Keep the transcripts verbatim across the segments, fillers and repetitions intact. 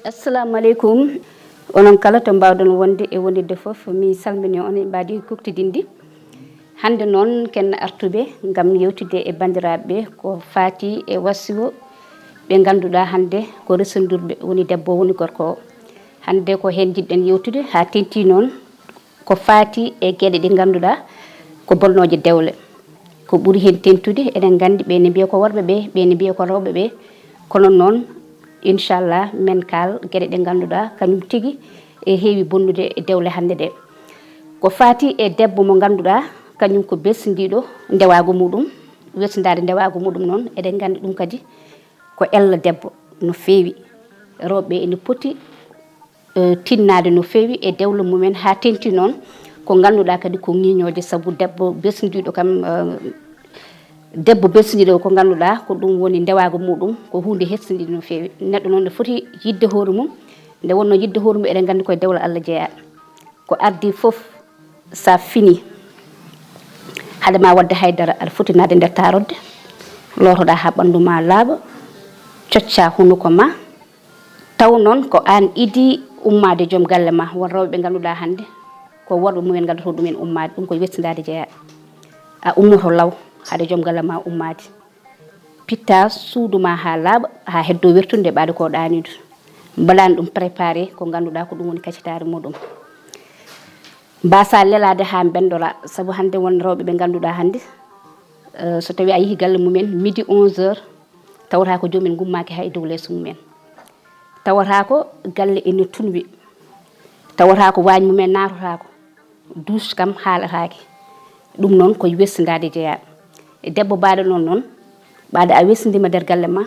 Assalamu aleykum. Onon kala to mbaawɗon wonde e wonirde fof, mi salmini on e mbaadi kuktidinndi. Hannde noon ken artuɓe ngam yewtude e banndiraaɓe ɓe ko faati e wasiyo ɓe ngannduɗaa hannde ko resondirɓe, woni debbo, woni gorko o. Hannde ko heen njiɗɗen yewtude haa teŋti noon ko faati e geɗe ɗe ngannduɗaa ko bonnooje dewle. Ko ɓuri heen teŋtude, eɗen nganndi ɓe ne mbiya ko worɓe ɓe, ɓe ne mbiya ko rewɓe ɓe. Kono noon, inchallah, men kaal geɗe ɗe ngannduɗaa kañum tigi e heewi bonnude e dewle hannde ɗe. Ko faati e debbo mo ngannduɗaa kañum ko bersindiiɗo ndewaagu muɗum, wersindaade ndewaagu muɗum noon, eɗen nganndi ɗum kadi ko ella debbo no feewi. Rewɓe ene poti, eh, tinnaade no feewi e dewle mumen, haa teŋti noon ko ngannduɗaa kadi ko ŋiñooje, sabu debbo bersindiiɗo kam, eh, debbo bersindiiɗo ko ngannduɗaa ko ɗum woni ndewaagu muɗum, ko huunde hersindiinde no feewi. Neɗɗo noon ne foti yiɗde hoore mum, nde wonnoo yiɗde hoore mum eɗen nganndi koye dewle Allah jeyaa. Ko ardii fof, so a finii, hade ma waɗde haydara, aɗa foti naatde nder taarodde, lootoɗaa haa ɓanndu ma laaɓa, coccaa hunuko ma, taw noon ko aan idii ummaade joom galle ma. Won rewɓe ɓe ngannduɗaa hannde ko worɓe mumen ngaddata ɗumen ummaade, ɗum ko wersindaade jeyaa. A ummoto law hade joom galle ma ummaade. Pitta suudu ma haa laaɓa, haa heddo wertude ɓaade ko ɗaaniiɗo. Mbaɗaani ɗum préparé ko ngannduɗaa ko ɗum woni kacitaare muɗum. Mbasa lelaade haa mbenndora, sabu hannde won rewɓe ɓe ngannduɗaa hannde, eh, so tawii a yehi galle mumen midi onze heures, tawata ko joomumen ngummaaki hay dow leeso mumen. Tawata ko galle ene tunwi, tawata ko waañ mumen naatotaako. Douche kam haalataake. Ɗum noon ko wersindaade jeyaa. E debbo baaɗo noon noon, ɓaade a wersindiima nder galle ma,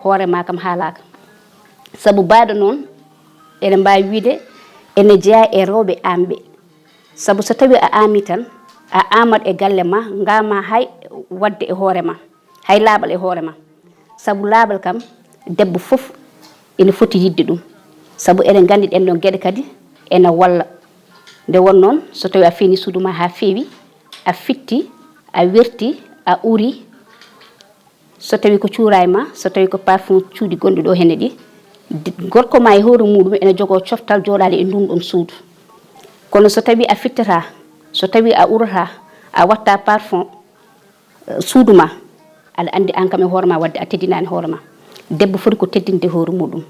hoore ma kam haalaaka. Sabu baaɗo noon, ene mbaawi wiyde ene jeyaa e rewɓe aamɓe. Sabu so tawii a aamii tan, a aamat e galle ma, ngaama hay waɗde e hoore ma, hay laaɓal e hoore ma. Sabu laaɓal kam, debbo fof ene foti yiɗde ɗum. Sabu eɗen nganndi ɗeen ɗoon geɗe kadi ene walla. Nde won noon, so tawii a feewnii suudu ma haa feewi, a fitti, a werti, a uri, so tawii ko cuuraay ma, so tawii ko parfum cuuɗi gonɗi ɗo henne ɗi, d-, gorko ma e hoore muɗum ene jogoo coftal jooɗaade e ndun ɗon suudu. Kono so tawii a fittataa, so tawii a urataa, a waɗtaa parfum, eh, suudu ma, aɗa anndi aan kam e hoore ma waɗde a teddinaani hoore ma. Debbo foti ko teddinde hoore muɗum.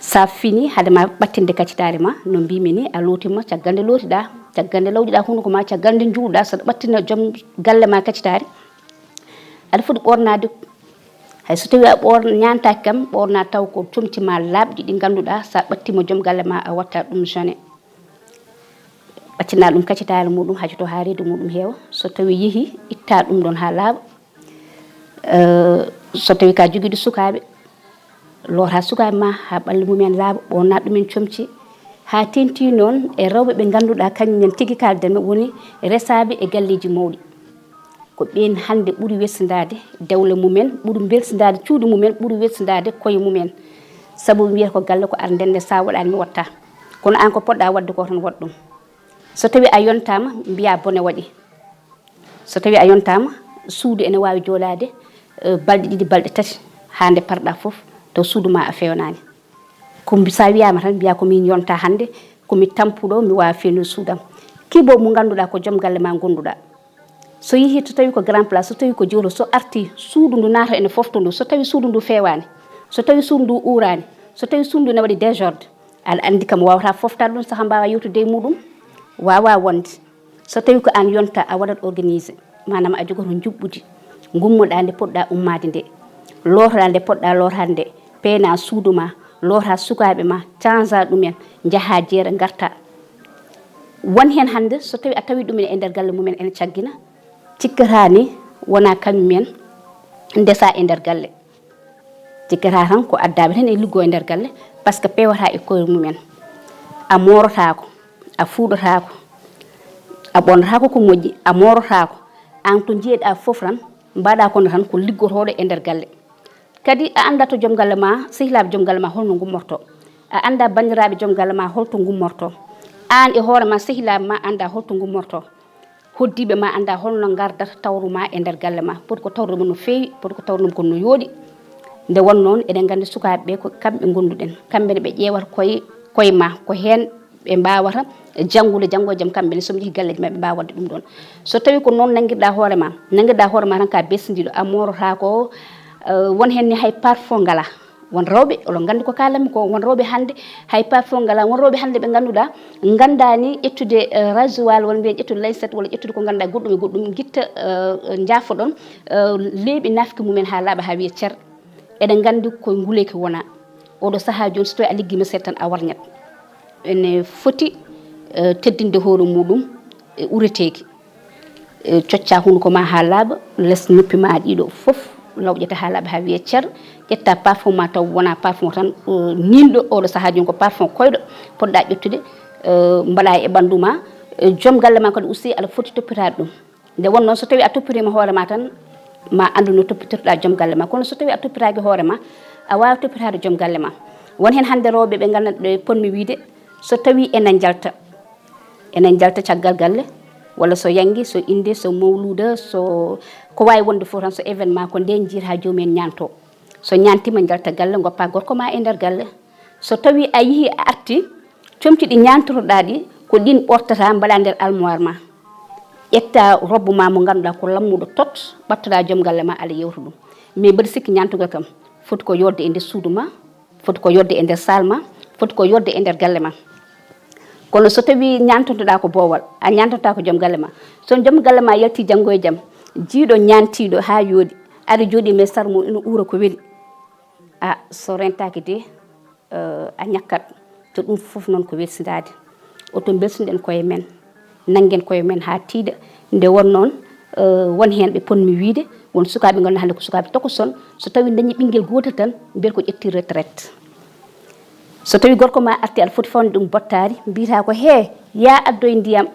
Sa fini, hade ma ɓattinde kacitaari ma, no mbimi ni, a lootima, caggal nde lootiɗaa, caggal nde lawƴiɗaa hunuko ma, caggal nde njuuɗaa, saɗa ɓattina joom galle ma kacitaari, aɗa foti ɓornaade, hay so tawii a ɓor-, ñaantaaki kam, ɓorna taw ko comci ma laaɓɗi ɗi ngannduɗaa, sa ɓattima joom galle ma, a watta ɗum jone. Ɓattina ɗum kacitaari muɗum, hajoto haa reedu muɗum heewa. So tawii yehi, itta ɗum ɗon haa laaɓa. Eh, so tawii ka jogiiɗo sukaaɓe, loota sukaaɓe ma haa ɓalli mumen laaɓa, ɓorna ɗumen comci. Haa teŋti noon e rewɓe ɓe ngannduɗaa kañum en tigi kaalden woni resaaɓe e galleeji mawɗi. Ko ɓeen hannde ɓuri wersindaade dewle mumen, ɓuri mbelsindaade cuuɗi mumen, ɓuri wersindaade koye mumen. Sabu wiyata ko galle ko ar ndenne, sa waɗaani mi watta. Kono aan ko poɗɗa waɗde ko tan waɗ ɗum. So tawii a yontaama, mbiya bone waɗi. So tawii a yontaama, suudu ene waawi jooɗaade, eh, balɗe ɗiɗi, balɗe tati, haa nde parɗa fof, taw suudu ma a fewnaani. Ko mbi-, sa wiyaama tan, mbiya ko min yonta hannde, ko mi tampuɗo, mi waawa fewnude suudam. Kibo mo ngannduɗaa ko joom galle ma ngonnduɗaa. So yehi to tawi ko grand place, so tawi ko jolo, so arti, suudu ndu naata ene fofto ndu. So tawi suudu ndu fewaani, so tawi suudu ndu uuraani, so tawi suudu ndu ne waɗi désordre, aɗa anndi kam wawata foftaade ɗum, saha mbawa yewtude e muɗum, wawa wonde. So tawi ko an yonta, a waɗat organisé, manam a jogoto njuɓɓudi, ngummoɗa nde poɗɗa ummaade nde, lootoɗa nde poɗɗa lootaade nde, peena suudu ma, loota sukaaɓe ma, canza ɗumen, njaha jeera, ngarta. Won heen hannde, so tawi a tawi ɗumen e nder galle mumen ene caggina, cikkata ni wona kañum en ndesa e nder galle. Cikkata tan ko addaaɓe tan e liggo e nder galle, par ce que pewata e koye mumen. A moorotaako, a fuuɗotaako, a ɓornotaako ko moƴƴi, a moorotaako. Aan to njiyeɗa fof tan, mbaɗa kono tan ko liggotooɗo e nder galle. Kadi a annda to joom galle ma, sehilaaɓe joom galle ma holno ngummorto. A annda banndiraaɓe joom galle ma holto ngummorto. Aan e hoore ma sehilaaɓe ma annda holto ngummorto. Hoddiiɓe ma annda holno ngardata tawru ma e nder galle ma. Poti ko tawrude mo no feewi, poti ko tawrude mo ko no yooɗi. Nde won noon, eɗen nganndi sukaaɓe ɓe ko kamɓe ngonduɗen. Kamɓe ne ɓe ƴeewata koye, koye ma, ko heen ɓe mbaawata janngude janngo e jam kamɓe ne, so ɓe njehi galleeji maɓɓe, ɓe mbaawa waɗde ɗum ɗoon. So tawii ko noon nanngirɗa hoore ma, nanngirɗa hoore ma tan ka besndiiɗo, a moorataa ko, eh, won heen ni hay parfum ngalaa. Won rewɓe, oɗon nganndi ko kaalanmi ko, won rewɓe hannde hay parfum ngalaa, won rewɓe hannde ɓe ngannduɗaa nganndaani ƴettude, eh, rasoir walla mbiyen ƴettude lingette walla ƴettude ko ngannduɗaa goɗɗum e goɗɗum, ngitta, eh, njaafoɗon, eh, leeɓi nafki mumen haa laaɓa haa wiya cer. Eɗen nganndi koye nguleeki wona. Oɗo sahaa jooni so tawii a liggiima seeɗa tan a warñat. Ene foti, eh, teddinde hoore muɗum e ureteeki. Eh, coccaa hunuko ma haa laaɓa, les noppi ma ɗiɗo fof lawƴata haa laaɓa haa wiya cer. Ƴetta parfum ma taw wona parfum tan, eh, ninɗo oɗo sahaa jooni ko parfum koyɗo poɗɗa ƴettude, eh, mbaɗa e ɓanndu ma. Eh, joom galle ma kadi aussi aɗa foti toppitaade ɗum. Nde won noon so tawii a toppitiima hoore ma tan ma anndu no toppitirɗa joom galle ma. Kono so tawii a toppitaaki hoore ma, a waawa toppitaade joom galle ma. Won heen hannde rewɓe ɓe ngannduɗaa ɓe ponmi wiyde so tawii ene njalta, ene njalta caggal galle, walla so yanngi, so innde, so mawluuda, so ko waawi wonde fof tan, so événement, ko ndeen njiyata joomum en ñaanto. So ñaantiima njalta galle, ngoppa gorko ma e nder galle. So tawii a yehii a artii, comci ɗi ñaantotoɗaa ɗi, ko ɗiin ɓortata mbaɗa nder almoir ma. Ƴetta robe ma mo ngannduɗaa ko lammuɗo tot, ɓattoɗa joom galle ma aɗa yewta ɗum. Mais mbaɗi sikki ñaantugol kam foti ko yodde e nder suudu ma, foti ko yodde e nder salle ma, foti ko yodde e nder galle ma. Kono so tawii ñaantontoɗaa ko boowal, a ñaantontaa ko joom galle ma. So joom galle ma yalti janngo e jam, jiiɗo ñaantiiɗo haa yooɗi, aɗa jooɗii mais sarmo ina uura ko weli. A so rentaaki de, eh, a ñakkat. To ɗum fof noon ko welsindaade. Oto mbelsinɗen koye men. Nanngen koye men haa tiiɗa. Nde won noon, eh, won heen ɓe ponmi wiyde, won sukaaɓe ngannduɗaa hannde ko sukaaɓe tokoson, so tawii dañi ɓinngel gootel tan, mbiyata ko ƴetti retraite. So tawii gorko ma arti aɗa foti fawde ɗum bottaari, mbiyata ko, "Hee, yaa addoy ndiyam,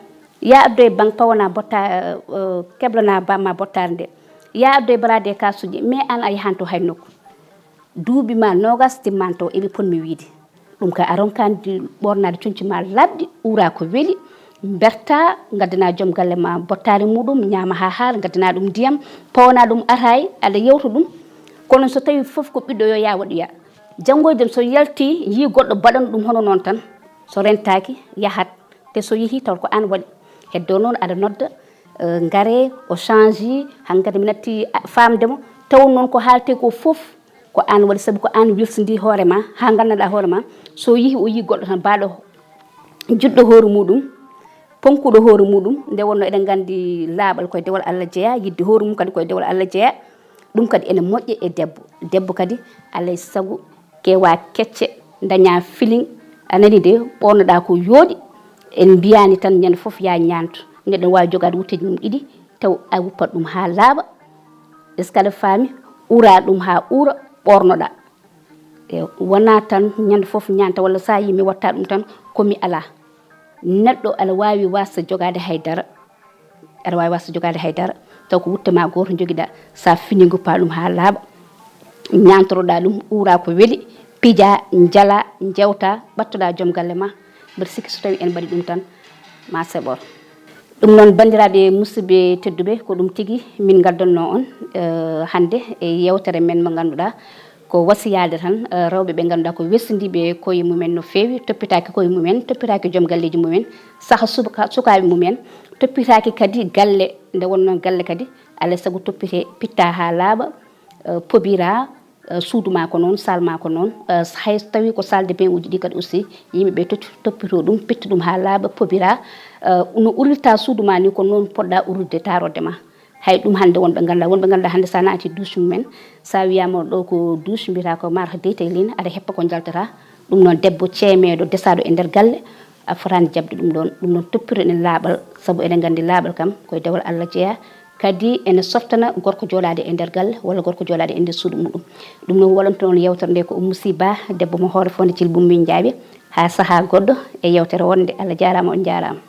yaa addoy baŋ pawana botta-, eh, keblana bamma bottaari nde, yaa addoy baraade e kaasuuji, mais aan a yahanto hay nokku." Duuɓi ma noogas timmanto, eɓe ponmi wiyde. Ɗum ka a ronkaani ɓoornaade coñci ma laaɓɗi, uura ko weli, mberta, ngaddana joom galle ma bottaari muɗum, ñaama haa haara, ngaddana ɗum ndiyam, pawana ɗum ataay, aɗa yewta ɗum. Kono so tawii fof ko ɓiɗɗo yo yaa waɗoya. Janngo e jam so yalti, yii goɗɗo baɗano ɗum hono noon tan, so rentaaki, yahat. Te so yehii taw ko aan waɗi. Heddo noon aɗa nodda, eh, ngare, o change, hankadi mi natti, a, faamde mo. Taw noon ko haalte ko fof, ko aan waɗi, sabu ko aan wilsindi hoore ma, haa nganndanɗaa hoore ma. So yehii o yii goɗɗo tan, baaɗo juɗɗo hoore muɗum, ponkuɗo hoore muɗum, nde wonno eɗen nganndi laaɓal koye dewal Allah jeyaa, yidde hoore mum kadi koye dewal Allah jeyaa. Ɗum kadi ene moƴƴi e debbo. Debbo kadi, alay sago, kewa kecce, daña feeling, a nani de, ɓornoɗa ko yooɗi. En mbiyani tan ñande fof ya ñaantu. Neɗɗo waawi jogaade wutteeji mum ɗiɗi, taw a wuppat ɗum haa laaɓa. Est-ce que aɗa faami? Ura ɗum haa ura, ɓornoɗa. E wona tan ñande fof ñaanta, walla sa yi mi watta ɗum tan ko mi alaa. Neɗɗo aɗa waawi wasde jogaade hay dara. Aɗa waawi wasde jogaade hay dara. Taw ko wutte ma gooto njogiɗa. Sa fini ngoppa ɗum haa laaɓa. Ñaantoroɗa ɗum, ura ko weli, pija, njala, njewta, ɓattoɗa joom galle ma. Mbeɗa sikki so tawi en mbaɗi ɗum tan, ma seɓor. Ɗum noon, banndiraaɓe musidɓe tedduɓe, ko ɗum tigi min ngaddanno on, eh, hannde e yewtere men mo ngannduɗaa ko wasiyaade tan, eh, rewɓe ɓe ngannduɗaa ko welsindiiɓe koye mumen no feewi, toppitaaki koye mumen, toppitaaki joom galleeji mumen, saha subaka-, sukaaɓe mumen, toppitaaki kadi galle, nde wonnoo galle kadi, alaa e sago toppitee, pittaa haa laaɓa, eh, pobira, eh, suudu maa ko noon, salle maa ko noon, eh, hay so tawii ko salle de bain uji ɗi kadi aussi, yimɓe ɓe tottu-, toppitoo ɗum, pitta ɗum haa laaɓa, pobira, eh, no urirta suudu maa ni ko noon poɗɗa urirde taarorde ma. Hay ɗum hannde wonɓe ngannduɗaa, wonɓe ngannduɗaa hannde sa naati douche mumen, sa wiyaama ɗo ko douche, mbiyata ko marque Detailing, aɗa heppa ko njaltata. Ɗum noon debbo ceemeeɗo desaaɗo e nder galle, a fotaani jaɓde ɗum ɗoon. Ɗum noon toppitoɗen laaɓal, sabu eɗen nganndi laaɓal kam koye dewal Allah jeyaa. Kadi ene softana gorko jooɗaade e nder galle walla gorko jooɗaade e nder suudu muɗum. Ɗum noon waɗanto on yewtere nde ko Oumou Sy Ba, debbo mo Hoore Fonde Thil Bummin Njaaɓe. Haa sahaa goɗɗo e yewtere wonde. Allah jaaraama, on njaaraama.